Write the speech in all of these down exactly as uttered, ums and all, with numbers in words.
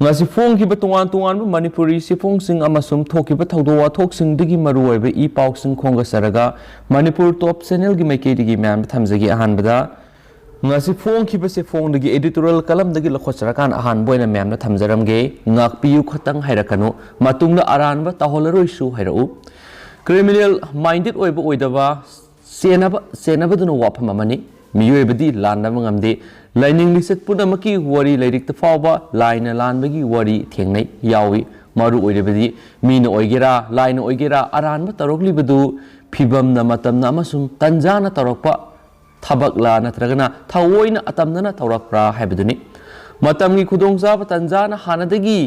ꯉꯁꯤ ꯐꯣꯡꯈꯤꯕ ꯇꯣꯉꯥꯟ ꯇꯣꯉꯥꯟꯕ ꯃꯅꯤꯄꯨꯔꯤ ꯆꯦꯐꯣꯡꯁꯤꯡ ꯑꯃꯁꯨꯡ ꯊꯣꯛꯈꯤꯕ ꯊꯧꯗꯣꯛ ꯋꯥꯊꯣꯛꯁꯤꯡꯗꯒꯤ ꯃꯔꯨꯑꯣꯏꯕ ꯏ ꯄꯥꯎꯁꯤꯡ ꯈꯣꯝꯒꯠꯆꯔꯒ ꯃꯅꯤꯄꯨꯔ ꯇꯣꯞ ꯆꯦꯅꯦꯜꯒꯤ ꯃꯥꯏꯀꯩꯗꯒꯤ ꯃꯌꯥꯝꯗ ꯊꯝꯖꯒꯦ꯫ ꯑꯍꯥꯟꯕꯗ ꯉꯁꯤ ꯐꯣꯡꯈꯤꯕ ꯆꯦꯐꯣꯡꯗꯒꯤ editorial columnꯗꯒꯤ ꯂꯧꯈꯠꯆꯔꯀꯥꯟꯗ ꯑꯍꯥꯟꯕ ꯑꯣꯏꯅ ꯃꯌꯥꯝꯗ ꯊꯝꯖꯔꯝꯒꯦ꯫ "ꯉꯥꯛꯄꯤꯌꯨ ꯈꯛꯇꯪ ꯍꯥꯏꯔꯛꯀꯅꯨ, ꯃꯇꯨꯡꯗ ꯑꯔꯥꯟꯕ ꯇꯧꯍꯜꯂꯔꯣꯏꯁꯨ ꯍꯥꯏꯔꯛꯎ"꯫ Criminal minded ꯑꯣꯏꯕ ꯑꯣꯏꯗꯕ ꯆꯦꯟꯅꯕ, ꯆꯦꯟꯅꯕꯗꯨꯅ ꯋꯥꯐꯝ ꯑꯃꯅꯤ꯫ ꯃꯤꯑꯣꯏꯕꯗꯤ ꯂꯥꯟꯅꯕ ꯉꯝꯗꯦ꯫ ꯂꯥꯏꯅꯤꯡ ꯂꯤꯆꯠ ꯄꯨꯝꯅꯃꯛꯀꯤ ꯋꯥꯔꯤ ꯂꯥꯏꯔꯤꯛꯇ ꯐꯥꯎꯕ ꯂꯥꯏꯅ ꯂꯥꯟꯕꯒꯤ ꯋꯥꯔꯤ ꯊꯦꯡꯅꯩ, ꯌꯥꯎꯏ꯫ ꯃꯔꯨ ꯑꯣꯏꯔꯕꯗꯤ ꯃꯤꯅ ꯑꯣꯏꯒꯦꯔꯥ, ꯂꯥꯏꯅ ꯑꯣꯏꯒꯦꯔꯥ, ꯑꯔꯥꯟꯕ ꯇꯧꯔꯛꯂꯤꯕꯗꯨ ꯐꯤꯕꯝꯅ, ꯃꯇꯝꯅ ꯑꯃꯁꯨꯡ ꯇꯟꯖꯥꯅ ꯇꯧꯔꯛꯄ ꯊꯕꯛꯂꯥ ꯅꯠꯇ꯭ꯔꯒꯅ ꯊꯑꯣꯏꯅ ꯑꯇꯝꯅꯅ ꯇꯧꯔꯛꯄ꯭ꯔꯥ ꯍꯥꯏꯕꯗꯨꯅꯤ꯫ ꯃꯇꯝꯒꯤ ꯈꯨꯗꯣꯡꯆꯥꯕ ꯇꯟꯖꯥꯅ ꯍꯥꯟꯅꯗꯒꯤ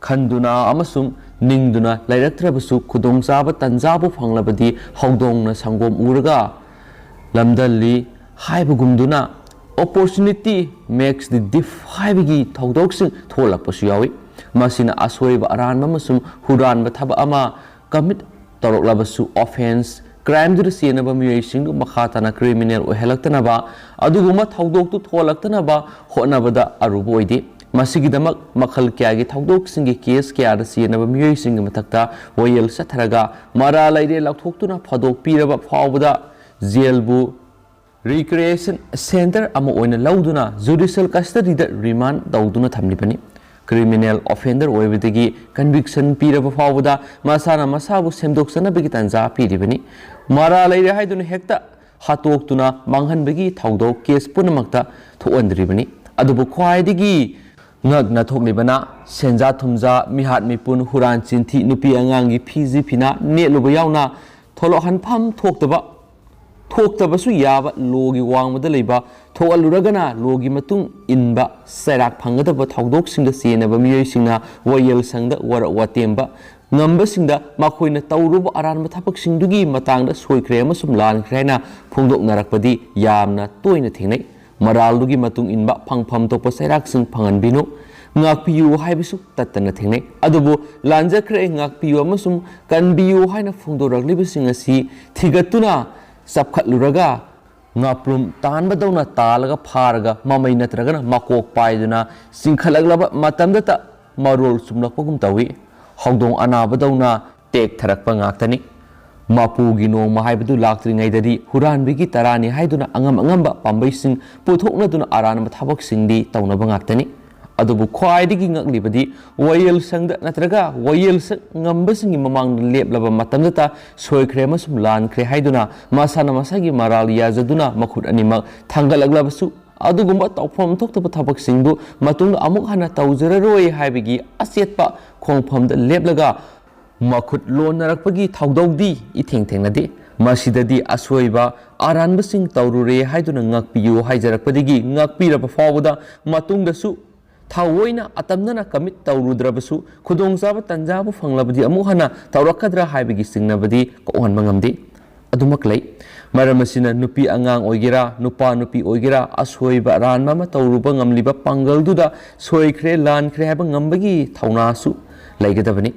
ꯈꯟꯗꯨꯅ ꯑꯃꯁꯨꯡ ꯅꯤꯡꯗꯨꯅ ꯂꯩꯔꯛꯇ꯭ꯔꯕꯁꯨ, ꯈꯨꯗꯣꯡꯆꯥꯕ ꯇꯟꯖꯥꯕꯨ ꯐꯪꯂꯕꯗꯤ ꯍꯧꯗꯣꯡꯅ ꯁꯪꯒꯣꯝ ꯎꯔꯒ ꯂꯝꯗꯜꯂꯤ ꯍꯥꯏꯕꯒꯨꯝꯗꯨꯅ, "Opportunity makes the thief" ꯍꯥꯏꯕꯒꯤ ꯊꯧꯗꯣꯛꯁꯤꯡ ꯊꯣꯛꯂꯛꯄꯁꯨ ꯌꯥꯎꯏ꯫ ꯃꯁꯤꯅ ꯑꯁꯣꯏꯕ, ꯑꯔꯥꯟꯕ ꯑꯃꯁꯨꯡ ꯍꯨꯔꯥꯟꯕ ꯊꯕꯛ ꯑꯃ commit ꯇꯧꯔꯛꯂꯕꯁꯨ, offence, crimeꯗꯨꯗ ꯆꯦꯟꯅꯕ ꯃꯤꯑꯣꯏꯁꯤꯡꯗꯨ ꯃꯈꯥ ꯇꯥꯅ criminal ꯑꯣꯏꯍꯜꯂꯛꯇꯅꯕ, ꯑꯗꯨꯒꯨꯝꯕ ꯊꯧꯗꯣꯛꯇꯨ ꯊꯣꯛꯍꯜꯂꯛꯇꯅꯕ ꯍꯣꯠꯅꯕꯗ ꯑꯔꯨꯕ ꯑꯣꯏꯗꯦ꯫ ꯃꯁꯤꯒꯤꯗꯃꯛ ꯃꯈꯜ ꯀꯌꯥꯒꯤ ꯊꯧꯗꯣꯛꯁꯤꯡꯒꯤ case ꯀꯌꯥꯗ ꯆꯦꯟꯅꯕ ꯃꯤꯑꯣꯏꯁꯤꯡꯒꯤ ꯃꯊꯛꯇ ꯋꯥꯌꯦꯜ ꯆꯠꯊꯔꯒ ꯃꯔꯥꯜ ꯂꯩꯔꯦ ꯂꯥꯎꯊꯣꯛꯇꯨꯅ ꯐꯥꯗꯣꯛꯄꯤꯔꯕ ꯐꯥꯎꯕꯗ ꯖꯦꯜꯕꯨ recreation centre ꯑꯃ ꯑꯣꯏꯅ ꯂꯧꯗꯨꯅ judicial custodyꯗ remand ꯇꯧꯗꯨꯅ ꯊꯝꯂꯤꯕꯅꯤ꯫ Criminal offender ꯑꯣꯏꯕꯗꯒꯤ conviction ꯄꯤꯔꯕ ꯐꯥꯎꯕꯗ ꯃꯁꯥꯅ ꯃꯁꯥꯕꯨ ꯁꯦꯝꯗꯣꯛꯆꯅꯕꯒꯤ ꯇꯥꯟꯖꯥ ꯄꯤꯔꯤꯕꯅꯤ꯫ ꯃꯔꯥꯜ ꯂꯩꯔꯦ ꯍꯥꯏꯗꯨꯅ ꯍꯦꯛꯇ ꯍꯥꯠꯇꯣꯛꯇꯨꯅ ꯃꯥꯡꯍꯟꯕꯒꯤ ꯊꯧꯗꯣꯛ case ꯄꯨꯝꯅꯃꯛꯇ ꯊꯣꯛꯍꯟꯗ꯭ꯔꯤꯕꯅꯤ꯫ ꯑꯗꯨꯕꯨ ꯈ꯭ꯋꯥꯏꯗꯒꯤ ꯉꯛꯅ ꯊꯣꯛꯂꯤꯕꯅ ꯁꯦꯟꯖꯥ ꯊꯨꯝꯖꯥ, ꯃꯤꯍꯥꯠ ꯃꯤꯄꯨꯟ, ꯍꯨꯔꯥꯟ ꯆꯤꯟꯊꯤ, ꯅꯨꯄꯤ ꯑꯉꯥꯡꯒꯤ ꯐꯤꯖꯤ ꯐꯤꯅꯥ ꯅꯦꯠꯂꯨꯕ ꯌꯥꯎꯅ ꯊꯣꯛꯂꯛꯍꯟꯐꯝ ꯊꯣꯛꯇꯕ, ꯊꯣꯛꯇꯕꯁꯨ ꯌꯥꯕ ꯂꯣꯒꯤ ꯋꯥꯡꯃꯗ ꯂꯩꯕ, ꯊꯣꯛꯍꯜꯂꯨꯔꯒꯅ ꯂꯣꯒꯤ ꯃꯇꯨꯡ ꯏꯟꯕ ꯆꯩꯔꯥꯛ ꯐꯪꯒꯗꯕ ꯊꯧꯗꯣꯛꯁꯤꯡꯗ ꯆꯦꯟꯅꯕ ꯃꯤꯑꯣꯏꯁꯤꯡꯅ ꯋꯥꯌꯦꯜ ꯁꯪꯗ ꯋꯥꯔꯛ ꯋꯥꯇꯦꯝꯕ ꯉꯝꯕꯁꯤꯡꯗ ꯃꯈꯣꯏꯅ ꯇꯧꯔꯨꯕ ꯑꯔꯥꯟꯕ ꯊꯕꯛꯁꯤꯡꯗꯨꯒꯤ ꯃꯇꯥꯡꯗ ꯁꯣꯏꯈ꯭ꯔꯦ ꯑꯃꯁꯨꯡ ꯂꯥꯟꯈ꯭ꯔꯦ ꯍꯥꯏꯅ ꯐꯣꯡꯗꯣꯛꯅꯔꯛꯄꯗꯤ ꯌꯥꯝꯅ ꯇꯣꯏꯅ ꯊꯦꯡꯅꯩ꯫ ꯃꯔꯥꯜꯗꯨꯒꯤ ꯃꯇꯨꯡ ꯏꯟꯕ ꯐꯪꯐꯝ ꯊꯣꯛꯄ ꯆꯩꯔꯥꯛꯁꯤꯡ ꯐꯪꯍꯟꯕꯤꯅꯨ꯫ ꯉꯥꯛꯄꯤꯌꯨ ꯍꯥꯏꯕꯁꯨ ꯇꯠꯇꯅ ꯊꯦꯡꯅꯩ꯫ ꯑꯗꯨꯕꯨ ꯂꯥꯟꯖꯈ꯭ꯔꯦ, ꯉꯥꯛꯄꯤꯌꯨ ꯑꯃꯁꯨꯡ ꯀꯟꯕꯤꯌꯨ ꯍꯥꯏꯅ ꯐꯣꯡꯗꯣꯔꯛꯂꯤꯕꯁꯤꯡ ꯑꯁꯤ ꯊꯤꯒꯠꯇꯨꯅ ꯆꯞꯈꯠꯂꯨꯔꯒ ꯉꯥꯄ꯭ꯔꯨꯝ ꯇꯥꯟꯕꯗꯧꯅ ꯇꯥꯜꯂꯒ ꯐꯥꯔꯒ ꯃꯃꯩ ꯅꯠꯇ꯭ꯔꯒꯅ ꯃꯀꯣꯛ ꯄꯥꯏꯗꯨꯅ ꯆꯤꯡꯈꯠꯂꯛꯂꯕ ꯃꯇꯝꯗꯇ ꯃꯔꯣꯜ ꯆꯨꯝꯂꯛꯄꯒꯨꯝ ꯇꯧꯏ꯫ ꯍꯧꯗꯣꯡ ꯑꯅꯥꯕꯗꯧꯅ ꯇꯦꯛꯊꯔꯛꯄ ꯉꯥꯛꯇꯅꯤ꯫ ꯃꯄꯨꯒꯤ ꯅꯣꯡꯃ ꯍꯥꯏꯕꯗꯨ ꯂꯥꯛꯇ꯭ꯔꯤꯉꯩꯗꯗꯤ ꯍꯨꯔꯥꯟꯕꯤꯒꯤ ꯇꯔꯥꯅꯤ ꯍꯥꯏꯗꯨꯅ ꯑꯉꯝ ꯑꯉꯝꯕ ꯄꯥꯝꯕꯩꯁꯤꯡ ꯄꯨꯊꯣꯛꯅꯗꯨꯅ ꯑꯔꯥꯟꯕ ꯊꯕꯛꯁꯤꯡꯗꯤ ꯇꯧꯅꯕ ꯉꯥꯛꯇꯅꯤ꯫ ꯑꯗꯨꯕꯨ ꯈ꯭ꯋꯥꯏꯗꯒꯤ ꯉꯛꯂꯤꯕꯗꯤ ꯋꯥꯌꯦꯜ ꯁꯪꯗ ꯅꯠꯇ꯭ꯔꯒ ꯋꯥꯌꯦꯜ ꯁꯪ ꯉꯝꯕꯁꯤꯡꯒꯤ ꯃꯃꯥꯡꯗ ꯂꯦꯞꯂꯕ ꯃꯇꯝꯗꯇ ꯁꯣꯏꯈ꯭ꯔꯦ ꯑꯃꯁꯨꯡ ꯂꯥꯟꯈ꯭ꯔꯦ ꯍꯥꯏꯗꯨꯅ ꯃꯁꯥꯅ ꯃꯁꯥꯒꯤ ꯃꯔꯥꯜ ꯌꯥꯖꯗꯨꯅ ꯃꯈꯨꯠ ꯑꯅꯤꯃꯛ ꯊꯥꯡꯒꯠꯂꯛꯂꯕꯁꯨ ꯑꯗꯨꯒꯨꯝꯕ ꯇꯧꯐꯝ ꯊꯣꯛꯇꯕ ꯊꯕꯛꯁꯤꯡꯗꯨ ꯃꯇꯨꯡꯗ ꯑꯃꯨꯛ ꯍꯟꯅ ꯇꯧꯖꯔꯔꯣꯏ ꯍꯥꯏꯕꯒꯤ ꯑꯆꯦꯠꯄ ꯈꯣꯡꯐꯝꯗ ꯂꯦꯞꯂꯒ ꯃꯈꯨꯠ ꯂꯣꯟꯅꯔꯛꯄꯒꯤ ꯊꯧꯗꯧꯗꯤ ꯏꯊꯦꯡ ꯊꯦꯡꯅꯗꯦ꯫ ꯃꯁꯤꯗꯗꯤ ꯑꯁꯣꯏꯕ ꯑꯔꯥꯟꯕꯁꯤꯡ ꯇꯧꯔꯨꯔꯦ ꯍꯥꯏꯗꯨꯅ ꯉꯥꯛꯄꯤꯌꯨ ꯍꯥꯏꯖꯔꯛꯄꯗꯒꯤ ꯉꯥꯛꯄꯤꯔꯕ ꯐꯥꯎꯕꯗ ꯃꯇꯨꯡꯗꯁꯨ ꯊꯑꯣꯏꯅ ꯑꯇꯝꯅꯅ ꯀꯃꯤꯠ ꯇꯧꯔꯨꯗ꯭ꯔꯕꯁꯨ ꯈꯨꯗꯣꯡꯆꯥꯕ ꯇꯟꯖꯥꯕꯨ ꯐꯪꯂꯕꯗꯤ ꯑꯃꯨꯛ ꯍꯟꯅ ꯇꯧꯔꯛꯀꯗ꯭ꯔꯥ ꯍꯥꯏꯕꯒꯤ ꯆꯤꯡꯅꯕꯗꯤ ꯀꯣꯛꯍꯟꯕ ꯉꯝꯗꯦ꯫ ꯑꯗꯨꯃꯛ ꯂꯩ꯫ ꯃꯔꯝ ꯑꯁꯤꯅ ꯅꯨꯄꯤ ꯑꯉꯥꯡ ꯑꯣꯏꯒꯦꯔꯥ, ꯅꯨꯄꯥ ꯅꯨꯄꯤ ꯑꯣꯏꯒꯦꯔꯥ, ꯑꯁꯣꯏꯕ ꯑꯔꯥꯟꯕ ꯑꯃ ꯇꯧꯔꯨꯕ ꯉꯝꯂꯤꯕ ꯄꯥꯡꯒꯜꯗꯨꯗ ꯁꯣꯏꯈ꯭ꯔꯦ, ꯂꯥꯟꯈ꯭ꯔꯦ ꯍꯥꯏꯕ ꯉꯝꯕꯒꯤ ꯊꯧꯅꯥꯁꯨ ꯂꯩꯒꯗꯕꯅꯤ꯫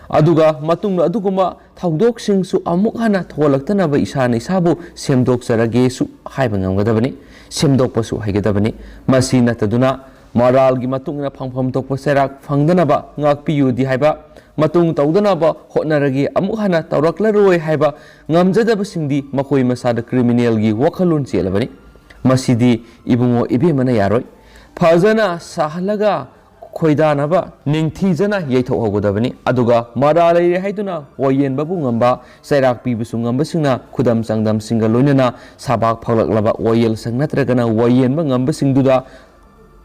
ꯑꯗꯨꯒ ꯃꯇꯨꯡꯗ ꯑꯗꯨꯒꯨꯝꯕ ꯊꯧꯗꯣꯛꯁꯤꯡꯁꯨ ꯑꯃꯨꯛ ꯍꯟꯅ ꯊꯣꯛꯂꯛꯇꯅꯕ ꯏꯁꯥꯅ ꯏꯁꯥꯕꯨ ꯁꯦꯝꯗꯣꯛꯆꯔꯒꯦꯁꯨ ꯍꯥꯏꯕ ꯉꯝꯒꯗꯕꯅꯤ, ꯁꯦꯝꯗꯣꯛꯄꯁꯨ ꯍꯩꯒꯗꯕꯅꯤ꯫ ꯃꯁꯤ ꯅꯠꯇꯗꯨꯅ ꯃꯔꯥꯜꯒꯤ ꯃꯇꯨꯡ ꯏꯟꯅ ꯐꯪꯐꯝ ꯊꯣꯛꯄ ꯆꯩꯔꯥꯛ ꯐꯪꯗꯅꯕ ꯉꯥꯛꯄꯤꯌꯨꯗꯤ ꯍꯥꯏꯕ, ꯃꯇꯨꯡ ꯇꯧꯗꯅꯕ ꯍꯣꯠꯅꯔꯒꯦ, ꯑꯃꯨꯛ ꯍꯟꯅ ꯇꯧꯔꯛꯂꯔꯣꯏ ꯍꯥꯏꯕ ꯉꯝꯖꯗꯕꯁꯤꯡꯗꯤ ꯃꯈꯣꯏ ꯃꯁꯥꯗ ꯀ꯭ꯔꯤꯃꯤꯅꯦꯜꯒꯤ ꯋꯥꯈꯜꯂꯣꯟ ꯆꯦꯜꯂꯕꯅꯤ꯫ ꯃꯁꯤꯗꯤ ꯏꯕꯨꯡꯉꯣ ꯏꯕꯦꯝꯃꯅ ꯌꯥꯔꯣꯏ꯫ ꯐꯖꯅ ꯁꯥꯍꯜꯂꯒ ꯈꯣꯏꯗꯥꯅꯕ ꯅꯤꯡꯊꯤꯖꯅ ꯌꯩꯊꯣꯛꯍꯧꯒꯗꯕꯅꯤ꯫ ꯑꯗꯨꯒ ꯃꯔꯥꯜ ꯂꯩꯔꯦ ꯍꯥꯏꯗꯨꯅ ꯋꯥꯌꯦꯟꯕꯕꯨ ꯉꯝꯕ, ꯆꯩꯔꯥꯛ ꯄꯤꯕꯁꯨ ꯉꯝꯕꯁꯤꯡꯅ ꯈꯨꯗꯝ ꯆꯥꯡꯗꯝꯁꯤꯡꯒ ꯂꯣꯏꯅꯅ ꯁꯥꯕꯥꯛ ꯐꯥꯎꯂꯛꯂꯕ ꯋꯥꯌꯦꯜꯁꯪ ꯅꯠꯇ꯭ꯔꯒꯅ ꯋꯥꯌꯦꯟꯕ ꯉꯝꯕꯁꯤꯡꯗꯨꯗ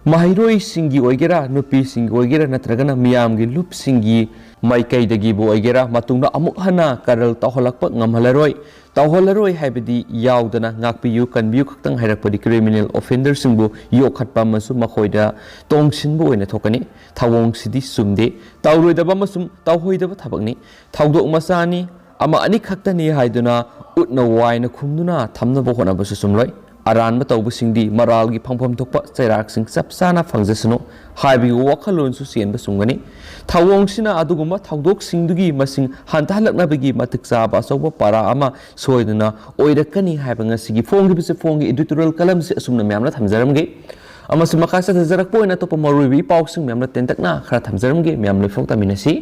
ꯃꯍꯩꯔꯣꯏꯁꯤꯡꯒꯤ ꯑꯣꯏꯒꯦꯔꯥ, ꯅꯨꯄꯤꯁꯤꯡꯒꯤ ꯑꯣꯏꯒꯦꯔꯥ, ꯅꯠꯇ꯭ꯔꯒꯅ ꯃꯤꯌꯥꯝꯒꯤ ꯂꯨꯞꯁꯤꯡꯒꯤ ꯃꯥꯏꯀꯩꯗꯒꯤꯕꯨ ꯑꯣꯏꯒꯦꯔꯥ, ꯃꯇꯨꯡꯗ ꯑꯃꯨꯛ ꯍꯟꯅ ꯀꯔꯜ ꯇꯧꯍꯜꯂꯛꯄ ꯉꯝꯍꯜꯂꯔꯣꯏ꯫ ꯇꯧꯍꯜꯂꯔꯣꯏ ꯍꯥꯏꯕꯗꯤ ꯌꯥꯎꯗꯅ ꯉꯥꯛꯄꯤꯌꯨ, ꯀꯟꯕꯤꯌꯨ ꯈꯛꯇꯪ ꯍꯥꯏꯔꯛꯄꯗꯤ ꯀ꯭ꯔꯤꯃꯤꯅꯦꯜ ꯑꯣꯐꯦꯟꯗꯔꯁꯤꯡꯕꯨ ꯌꯣꯛꯈꯠꯄ ꯑꯃꯁꯨꯡ ꯃꯈꯣꯏꯗ ꯇꯣꯡꯁꯤꯟꯕ ꯑꯣꯏꯅ ꯊꯣꯛꯀꯅꯤ꯫ ꯊꯧꯑꯣꯡꯁꯤꯗꯤ ꯆꯨꯝꯗꯦ꯫ ꯇꯧꯔꯣꯏꯗꯕ ꯑꯃꯁꯨꯡ ꯇꯧꯍꯣꯏꯗꯕ ꯊꯕꯛꯅꯤ꯫ ꯊꯧꯗꯣꯛ ꯃꯆꯥꯅꯤ, ꯑꯃ ꯑꯅꯤ ꯈꯛꯇꯅꯤ ꯍꯥꯏꯗꯨꯅ ꯎꯠꯅ ꯋꯥꯏꯅ ꯈꯨꯝꯗꯨꯅ ꯊꯝꯅꯕ ꯍꯣꯠꯅꯕꯁꯨ ꯆꯨꯝꯂꯣꯏ꯫ ꯑꯔꯥꯟꯕ ꯇꯧꯕꯁꯤꯡꯗꯤ ꯃꯔꯥꯜꯒꯤ ꯐꯪꯐꯝ ꯊꯣꯛꯄ ꯆꯩꯔꯥꯛꯁꯤꯡ ꯆꯞ ꯆꯥꯅ ꯐꯪꯖꯁꯅꯨ ꯍꯥꯏꯕꯒꯤ ꯋꯥꯈꯜꯂꯣꯟꯁꯨ ꯆꯦꯟꯕ ꯆꯨꯝꯒꯅꯤ꯫ ꯊꯧꯑꯣꯡꯁꯤꯅ ꯑꯗꯨꯒꯨꯝꯕ ꯊꯧꯗꯣꯛꯁꯤꯡꯗꯨꯒꯤ ꯃꯁꯤꯡ ꯍꯟꯊꯍꯜꯂꯛꯅꯕꯒꯤ ꯃꯇꯤꯛ ꯆꯥꯕ ꯑꯆꯧꯕ ꯄꯥꯔꯥ ꯑꯃ ꯁꯣꯏꯗꯅ ꯑꯣꯏꯔꯛꯀꯅꯤ ꯍꯥꯏꯕ ꯉꯁꯤꯒꯤ ꯐꯣꯡꯈꯤꯕꯁꯦ, ꯐꯣꯡꯒꯤ editorial column ꯁꯤ ꯑꯁꯨꯝꯅ ꯃꯌꯥꯝꯅ ꯊꯝꯖꯔꯝꯒꯦ꯫ ꯑꯃꯁꯨꯡ ꯃꯈꯥ ꯆꯠꯊꯖꯔꯛꯄ ꯑꯣꯏꯅ ꯑꯇꯣꯞꯄ ꯃꯔꯨꯑꯣꯏꯕ ꯏ ꯄꯥꯎꯁꯤꯡ ꯃꯌꯥꯝꯅ ꯇꯦꯟꯇꯛꯅ ꯈꯔ ꯊꯝꯖꯔꯝꯒꯦ꯫ ꯃꯌꯥꯝ ꯂꯣꯏꯐꯥꯎ ꯇꯥꯃꯤꯟꯅꯁꯤ꯫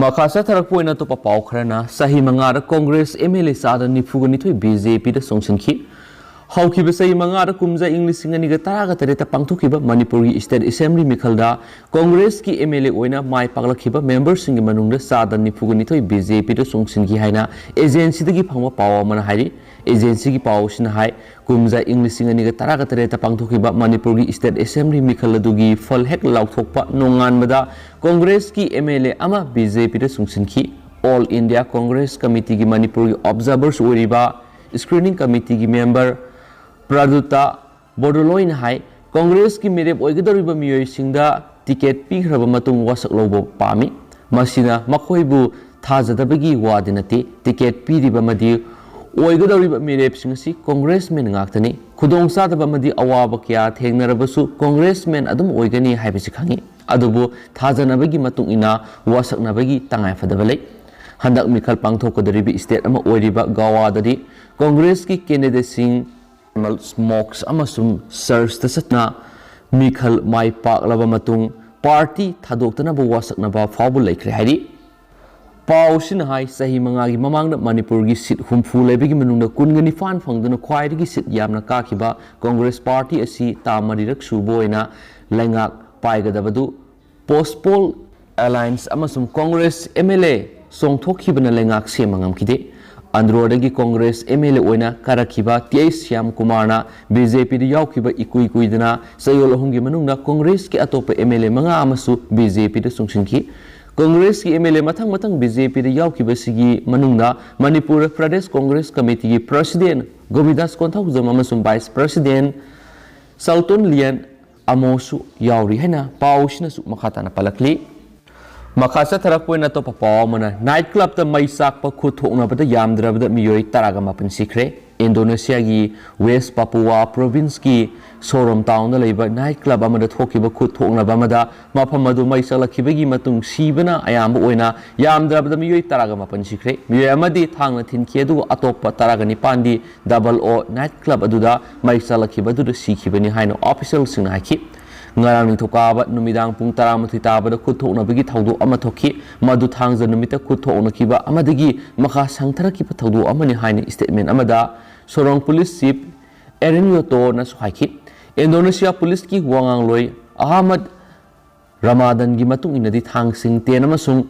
ꯃꯈꯥ ꯆꯠꯊꯔꯛꯄ ꯑꯣꯏꯅ ꯑꯇꯣꯞꯄ ꯄꯥꯎ ꯈꯔꯅ, ꯆꯍꯤ ꯃꯉꯥꯗ ꯀꯣꯡꯒ꯭ꯔꯦꯁ M L A ꯆꯥꯗ ꯅꯤꯐꯨꯒ ꯅꯤꯊꯣꯏ B J P ꯗ ꯆꯣꯡꯁꯤꯟꯈꯤ꯫ ꯍꯧꯈꯤꯕ ꯆꯍꯤ ꯃꯉꯥꯗ ꯀꯨꯝꯖꯥ ꯏꯪ ꯂꯤꯁꯤꯡ ꯑꯅꯤꯒ ꯇꯔꯥꯒ ꯇꯔꯦꯠꯇ ꯄꯥꯡꯊꯣꯛꯈꯤꯕ ꯃꯅꯤꯄꯨꯔꯒꯤ State Assembly ꯃꯤꯈꯜꯗ ꯀꯣꯡꯒ꯭ꯔꯦꯁꯀꯤ M L A ꯑꯣꯏꯅ ꯃꯥꯏ ꯄꯥꯛꯂꯛꯈꯤꯕ memberꯁꯤꯡꯒꯤ ꯃꯅꯨꯡꯗ ꯆꯥꯗ ꯅꯤꯐꯨꯒ ꯅꯤꯊꯣꯏ B J P ꯗ ꯆꯣꯡꯁꯤꯟꯈꯤ ꯍꯥꯏꯅ agencyꯗꯒꯤ ꯐꯪꯕ ꯄꯥꯎ ꯑꯃꯅ ꯍꯥꯏꯔꯤ꯫ Agencyꯒꯤ ꯄꯥꯎ ꯑꯁꯤꯅ ꯍꯥꯏ, ꯀꯨꯝꯖꯥ ꯏꯪ ꯂꯤꯁꯤꯡ ꯑꯅꯤꯒ ꯇꯔꯥꯒ ꯇꯔꯦꯠꯇ ꯄꯥꯡꯊꯣꯛꯈꯤꯕ ꯃꯅꯤꯄꯨꯔꯒꯤ State Assembly ꯃꯤꯈꯜ ꯑꯗꯨꯒꯤ ꯐꯜ ꯍꯦꯛ ꯂꯥꯎꯊꯣꯛꯄ ꯅꯣꯡꯉꯥꯟꯕꯗ ꯀꯣꯡꯒ꯭ꯔꯦꯁꯀꯤ M L A ꯑꯃ B J P ꯗ ꯆꯣꯡꯁꯤꯟꯈꯤ꯫ All India Congress Committeeꯒꯤ ꯃꯅꯤꯄꯨꯔꯒꯤ observers ꯑꯣꯏꯔꯤꯕ Screening Committeeꯒꯤ member ꯄ꯭ꯔꯗꯨꯇꯥ ꯕꯣꯔꯗꯣꯂꯣꯏꯅ ꯍꯥꯏ, ꯀꯣꯡꯒ꯭ꯔꯦꯁꯀꯤ ꯃꯤꯔꯦꯞ ꯑꯣꯏꯒꯗꯧꯔꯤꯕ ꯃꯤꯑꯣꯏꯁꯤꯡꯗ ticket ꯄꯤꯈ꯭ꯔꯕ ꯃꯇꯨꯡ ꯋꯥꯁꯛ ꯂꯧꯕ ꯄꯥꯝꯃꯤ꯫ ꯃꯁꯤꯅ ꯃꯈꯣꯏꯕꯨ ꯊꯥꯖꯗꯕꯒꯤ ꯋꯥꯗꯤ ꯅꯠꯇꯦ꯫ Ticket ꯄꯤꯔꯤꯕ ꯑꯃꯗꯤ ꯑꯣꯏꯒꯗꯧꯔꯤꯕ ꯃꯤꯔꯦꯞꯁꯤꯡ ꯑꯁꯤ congressman ꯉꯥꯛꯇꯅꯤ꯫ ꯈꯨꯗꯣꯡꯆꯥꯗꯕ ꯑꯃꯗꯤ ꯑꯋꯥꯕ ꯀꯌꯥ ꯊꯦꯡꯅꯔꯕꯁꯨ congressman ꯑꯗꯨꯝ ꯑꯣꯏꯒꯅꯤ ꯍꯥꯏꯕꯁꯤ ꯈꯪꯏ꯫ ꯑꯗꯨꯕꯨ ꯊꯥꯖꯅꯕꯒꯤ ꯃꯇꯨꯡ ꯏꯟꯅ ꯋꯥꯁꯛꯅꯕꯒꯤ ꯇꯉꯥꯏꯐꯗꯕ ꯂꯩ꯫ ꯍꯟꯗꯛ ꯃꯤꯈꯜ ꯄꯥꯡꯊꯣꯛꯀꯗꯧꯔꯤꯕ state ꯑꯃ ꯑꯣꯏꯔꯤꯕ ꯒꯋꯥꯗꯗꯤ ꯀꯣꯡꯒ꯭ꯔꯦꯁꯀꯤ candidateꯁꯤꯡ ꯃꯣꯛꯁ ꯑꯃꯁꯨꯡ ꯆꯔꯆꯇ ꯆꯠꯇꯨꯅ ꯃꯤꯈꯜ ꯃꯥꯏ ꯄꯥꯛꯂꯕ ꯃꯇꯨꯡ party ꯊꯥꯗꯣꯛꯇꯅꯕ ꯋꯥꯁꯛꯅꯕ ꯐꯥꯎꯕ ꯂꯩꯈ꯭ꯔꯦ ꯍꯥꯏꯔꯤ꯫ ꯄꯥꯎꯁꯤꯅ ꯍꯥꯏ, ꯆꯍꯤ ꯃꯉꯥꯒꯤ ꯃꯃꯥꯡꯗ ꯃꯅꯤꯄꯨꯔꯒꯤ seat ꯍꯨꯝꯐꯨ ꯂꯩꯕꯒꯤ ꯃꯅꯨꯡꯗ ꯀꯨꯟꯒ ꯅꯤꯄꯥꯟ ꯐꯪꯗꯨꯅ ꯈ꯭ꯋꯥꯏꯗꯒꯤ seat ꯌꯥꯝꯅ ꯀꯥꯈꯤꯕ ꯀꯣꯡꯒ꯭ꯔꯦꯁ party ꯑꯁꯤ ꯇꯥꯝ ꯃꯔꯤꯔꯛ ꯁꯨꯕ ꯑꯣꯏꯅ ꯂꯩꯉꯥꯛ ꯄꯥꯏꯒꯗꯕꯗꯨ Possible Alliance ꯑꯃꯁꯨꯡ ꯀꯣꯡꯒ꯭ꯔꯦꯁ M L A ꯆꯣꯡꯊꯣꯛꯈꯤꯕꯅ ꯂꯩꯉꯥꯛ ꯁꯦꯝꯕ ꯉꯝꯈꯤꯗꯦ꯫ ꯑꯟꯗ꯭ꯔꯣꯗꯒꯤ ꯀꯣꯡꯒ꯭ꯔꯦꯁ M L A ꯑꯣꯏꯅ ꯀꯥꯔꯛꯈꯤꯕ T H ꯁ꯭ꯌꯥꯝ ꯀꯨꯃꯥꯔꯅ B J Pꯗ ꯌꯥꯎꯈꯤꯕ ꯏꯀꯨꯏ ꯀꯨꯏꯗꯅ ꯆꯌꯣꯜ ꯑꯍꯨꯝꯒꯤ ꯃꯅꯨꯡꯗ ꯀꯣꯡꯒ꯭ꯔꯦꯁꯀꯤ ꯑꯇꯣꯞꯄ M L A ꯃꯉꯥ ꯑꯃꯁꯨ B J Pꯗ ꯆꯣꯡꯁꯤꯟꯈꯤ꯫ ꯀꯣꯡꯒ꯭ꯔꯦꯁꯀꯤ M L A ꯃꯊꯪ ꯃꯊꯪ B J Pꯗ ꯌꯥꯎꯈꯤꯕꯁꯤꯒꯤ ꯃꯅꯨꯡꯗ ꯃꯅꯤꯄꯨꯔ ꯄ꯭ꯔꯗꯦꯁ ꯀꯣꯡꯒ꯭ꯔꯦꯁ ꯀꯃꯤꯇꯤꯒꯤ President ꯒꯣꯕꯤꯟꯗꯥꯁ ꯀꯣꯟꯊꯧꯖꯝ ꯑꯃꯁꯨꯡ Vice President ꯁꯜꯇꯣꯟ ꯂꯤꯌꯟ ꯑꯃꯣꯁꯨ ꯌꯥꯎꯔꯤ ꯍꯥꯏꯅ ꯄꯥꯎꯁꯤꯅꯁꯨ ꯃꯈꯥ ꯇꯥꯅ ꯄꯜꯂꯛꯂꯤ꯫ ꯃꯈꯥ ꯆꯠꯊꯔꯛꯄ ꯑꯣꯏꯅ ꯑꯇꯣꯞꯄ ꯄꯥꯎ ꯑꯃꯅ, ꯅꯥꯏꯠ ꯀ꯭ꯂꯕꯇ ꯃꯩ ꯆꯥꯛꯄ ꯈꯨꯠ ꯊꯣꯛꯅꯕꯗ ꯌꯥꯝꯗ꯭ꯔꯕꯗ ꯃꯤꯑꯣꯏ ꯇꯔꯥꯒ ꯃꯥꯄꯟ ꯁꯤꯈ꯭ꯔꯦ꯫ ꯏꯟꯗꯣꯅꯦꯁꯤꯌꯥꯒꯤ ꯋꯦꯁ ꯄꯥꯄꯨꯋꯥ ꯄ꯭ꯔꯣꯚꯤꯟꯁꯀꯤ ꯁꯣꯔꯣꯝ ꯇꯥꯎꯟꯗ ꯂꯩꯕ ꯅꯥꯏꯠ ꯀ꯭ꯂꯕ ꯑꯃꯗ ꯊꯣꯛꯈꯤꯕ ꯈꯨꯠ ꯊꯣꯛꯅꯕ ꯑꯃꯗ ꯃꯐꯝ ꯑꯗꯨ ꯃꯩ ꯆꯥꯛꯂꯛꯈꯤꯕꯒꯤ ꯃꯇꯨꯡ ꯁꯤꯕꯅ ꯑꯌꯥꯝꯕ ꯑꯣꯏꯅ ꯌꯥꯝꯗ꯭ꯔꯕꯗ ꯃꯤꯑꯣꯏ ꯇꯔꯥꯒ ꯃꯥꯄꯟ ꯁꯤꯈ꯭ꯔꯦ꯫ ꯃꯤꯑꯣꯏ ꯑꯃꯗꯤ ꯊꯥꯡꯅ ꯊꯤꯟꯈꯤ, ꯑꯗꯨꯒ ꯑꯇꯣꯞꯄ ꯇꯔꯥꯒ ꯅꯤꯄꯥꯟꯗꯤ ꯗꯕꯜ ꯑꯣ ꯅꯥꯏꯠ ꯀ꯭ꯂꯕ ꯑꯗꯨꯗ ꯃꯩ ꯆꯥꯛꯂꯛꯈꯤꯕ ꯑꯗꯨꯗ ꯁꯤꯈꯤꯕꯅꯤ ꯍꯥꯏꯅ ꯑꯣꯐꯤꯁꯤꯌꯦꯜꯁꯤꯡꯅ ꯍꯥꯏꯈꯤ꯫ ꯉꯔꯥꯡ ꯅꯤꯡꯊꯧꯀꯥꯕ ꯅꯨꯃꯤꯗꯥꯡ ꯄꯨꯡ ꯇꯔꯥꯃꯥꯊꯣꯏ ꯇꯥꯕꯗ ꯈꯨꯠ ꯊꯣꯛꯅꯕꯒꯤ ꯊꯧꯗꯣꯛ ꯑꯃ ꯊꯣꯛꯈꯤ꯫ ꯃꯗꯨ ꯊꯥꯡꯖ ꯅꯨꯃꯤꯠꯇ ꯈꯨꯠ ꯊꯣꯛꯅꯈꯤꯕ ꯑꯃꯗꯒꯤ ꯃꯈꯥ ꯁꯪꯊꯔꯛꯈꯤꯕ ꯊꯧꯗꯣꯛ ꯑꯃꯅꯤ ꯍꯥꯏꯅ ꯁ꯭ꯇꯦꯠꯃꯦꯟ ꯑꯃꯗ ꯁꯣꯔꯣꯡ ꯄꯨꯂꯤꯁ ꯆꯤꯐ ꯑꯦꯔꯤꯟꯌꯣꯇꯣꯅꯁꯨ ꯍꯥꯏꯈꯤ꯫ ꯏꯟꯗꯣꯅꯦꯁꯤꯌꯥ ꯄꯨꯂꯤꯁꯀꯤ ꯋꯥꯉꯥꯡꯂꯣꯏ ꯑꯍꯃꯗ ꯔꯃꯥꯗꯟꯒꯤ ꯃꯇꯨꯡ ꯏꯟꯅꯗꯤ, ꯊꯥꯡꯁꯤꯡ, ꯇꯦꯟ ꯑꯃꯁꯨꯡ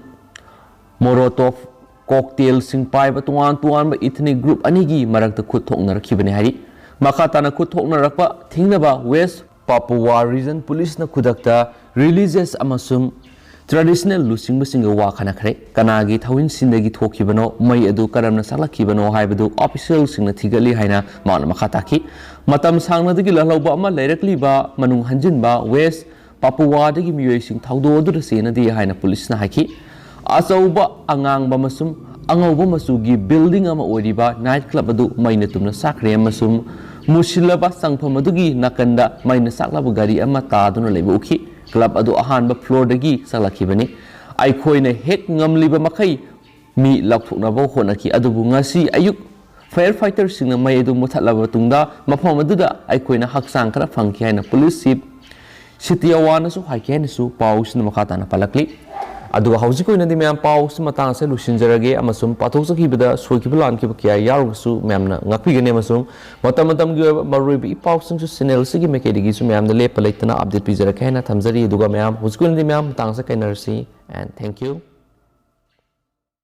ꯃꯣꯔꯣꯇꯣꯐ ꯀꯣꯛꯇꯦꯜꯁꯤꯡ ꯄꯥꯏꯕ ꯇꯣꯉꯥꯟ ꯇꯣꯉꯥꯟꯕ ꯏꯊꯅꯤꯛ ꯒ꯭ꯔꯨꯞ ꯑꯅꯤꯒꯤ ꯃꯔꯛꯇ ꯈꯨꯠ ꯊꯣꯛꯅꯔꯛꯈꯤꯕꯅꯤ ꯍꯥꯏꯔꯤ꯫ ꯃꯈꯥ ꯇꯥꯅ ꯈꯨꯠ ꯊꯣꯛꯅꯔꯛꯄ ꯊꯤꯡꯅꯕ ꯋꯦꯁ ꯄꯥꯄꯨꯋꯥ ꯔꯤꯖꯟ ꯄꯨꯂꯤꯁꯅ ꯈꯨꯗꯛꯇ ꯔꯤꯂꯤꯖꯤꯌꯁ ꯑꯃꯁꯨꯡ ꯇ꯭ꯔꯦꯗꯤꯁꯅꯦꯜ ꯂꯨꯆꯤꯡꯕꯁꯤꯡꯒ ꯋꯥ ꯈꯟꯅꯈ꯭ꯔꯦ꯫ ꯀꯅꯥꯒꯤ ꯊꯧꯑꯣꯏꯟꯁꯤꯡꯗꯒꯤ ꯊꯣꯛꯈꯤꯕꯅꯣ, ꯃꯩ ꯑꯗꯨ ꯀꯔꯝꯅ ꯆꯥꯛꯂꯛꯈꯤꯕꯅꯣ ꯍꯥꯏꯕꯗꯨ ꯑꯣꯐꯤꯁꯤꯌꯦꯜꯁꯤꯡꯅ ꯊꯤꯒꯠꯂꯤ ꯍꯥꯏꯅ ꯃꯥꯅ ꯃꯈꯥ ꯇꯥꯈꯤ꯫ ꯃꯇꯝ ꯁꯥꯡꯅꯗꯒꯤ ꯂꯥꯜꯍꯧꯕ ꯑꯃ ꯂꯩꯔꯛꯂꯤꯕ ꯃꯅꯨꯡ ꯍꯟꯖꯤꯟꯕ ꯋꯦꯁ ꯄꯥꯄꯨꯋꯥꯗꯒꯤ ꯃꯤꯑꯣꯏꯁꯤꯡ ꯊꯧꯗꯣꯛ ꯑꯗꯨꯗ ꯆꯦꯟꯅꯗꯦ ꯍꯥꯏꯅ ꯄꯨꯂꯤꯁꯅ ꯍꯥꯏꯈꯤ꯫ ꯑꯆꯧꯕ ꯑꯉꯥꯡꯕ ꯑꯃꯁꯨꯡ ꯑꯉꯧꯕ ꯃꯆꯨꯒꯤ ꯕꯤꯜꯗꯤꯡ ꯑꯃ ꯑꯣꯏꯔꯤꯕ ꯅꯥꯏꯠ ꯀ꯭ꯂꯕ ꯑꯗꯨ ꯃꯩꯅ ꯇꯨꯝꯅ ꯆꯥꯛꯈ꯭ꯔꯦ ꯑꯃꯁꯨꯡ ꯃꯨꯁꯤꯜꯂꯕ ꯆꯪꯐꯝ ꯑꯗꯨꯒꯤ ꯅꯥꯀꯟꯗ ꯃꯩꯅ ꯆꯥꯛꯂꯕ ꯒꯥꯔꯤ ꯑꯃ ꯇꯥꯗꯨꯅ ꯂꯩꯕ ꯎꯈꯤ꯫ ꯀ꯭ꯂꯕ ꯑꯗꯨ ꯑꯍꯥꯟꯕ ꯐ꯭ꯂꯣꯔꯗꯒꯤ ꯆꯥꯛꯂꯛꯈꯤꯕꯅꯤ꯫ ꯑꯩꯈꯣꯏꯅ ꯍꯦꯛ ꯉꯝꯂꯤꯕ ꯃꯈꯩ ꯃꯤ ꯂꯧꯊꯣꯛꯅꯕ ꯍꯣꯠꯅꯈꯤ, ꯑꯗꯨꯕꯨ ꯉꯁꯤ ꯑꯌꯨꯛ ꯐꯥꯌꯔ ꯐꯥꯏꯇꯔꯁꯤꯡꯅ ꯃꯩ ꯑꯗꯨ ꯃꯨꯊꯠꯂꯕ ꯃꯇꯨꯡꯗ ꯃꯐꯝ ꯑꯗꯨꯗ ꯑꯩꯈꯣꯏꯅ ꯍꯛꯆꯥꯡ ꯈꯔ ꯐꯪꯈꯤ ꯍꯥꯏꯅ ꯄꯨꯂꯤꯁ ꯆꯤꯐ ꯁꯤꯇꯤꯌꯥꯋꯥꯅꯁꯨ ꯍꯥꯏꯈꯤ ꯍꯥꯏꯅꯁꯨ ꯄꯥꯎꯁꯤꯅ ꯃꯈꯥ ꯇꯥꯅ ꯄꯜꯂꯛꯂꯤ꯫ ꯑꯗꯨꯒ ꯍꯧꯖꯤꯛꯀꯤ ꯑꯣꯏꯅꯗꯤ ꯃꯌꯥꯝ, ꯄꯥꯎꯁꯤ ꯃꯇꯥꯡ ꯑꯁꯤꯗ ꯂꯣꯏꯁꯤꯟꯖꯔꯒꯦ, ꯑꯃꯁꯨꯡ ꯄꯥꯊꯣꯛꯆꯈꯤꯕꯗ ꯁꯣꯏꯈꯤꯕ ꯂꯥꯟꯈꯤꯕ ꯀꯌꯥ ꯌꯥꯎꯔꯒꯁꯨ ꯃꯌꯥꯝꯅ ꯉꯥꯛꯄꯤꯒꯅꯤ, ꯑꯃꯁꯨꯡ ꯃꯇꯝ ꯃꯇꯝꯒꯤ ꯑꯣꯏꯕ ꯃꯔꯨꯑꯣꯏꯕ ꯏ ꯄꯥꯎꯁꯤꯡꯁꯨ ꯆꯦꯅꯦꯜꯁꯤꯒꯤ ꯃꯥꯏꯀꯩꯗꯒꯤꯁꯨ ꯃꯌꯥꯝꯗ ꯂꯦꯞꯄ ꯂꯩꯇꯅ ꯑꯞꯗꯦꯠ ꯄꯤꯖꯔꯛꯀꯦ ꯍꯥꯏꯅ ꯊꯝꯖꯔꯤ꯫ ꯑꯗꯨꯒ ꯃꯌꯥꯝ, ꯍꯧꯖꯤꯛꯀꯤ ꯑꯣꯏꯅꯗꯤ ꯃꯌꯥꯝ, ꯃꯇꯥꯡꯁꯤꯗ ꯀꯥꯏꯅꯔꯁꯤ, and thank you꯫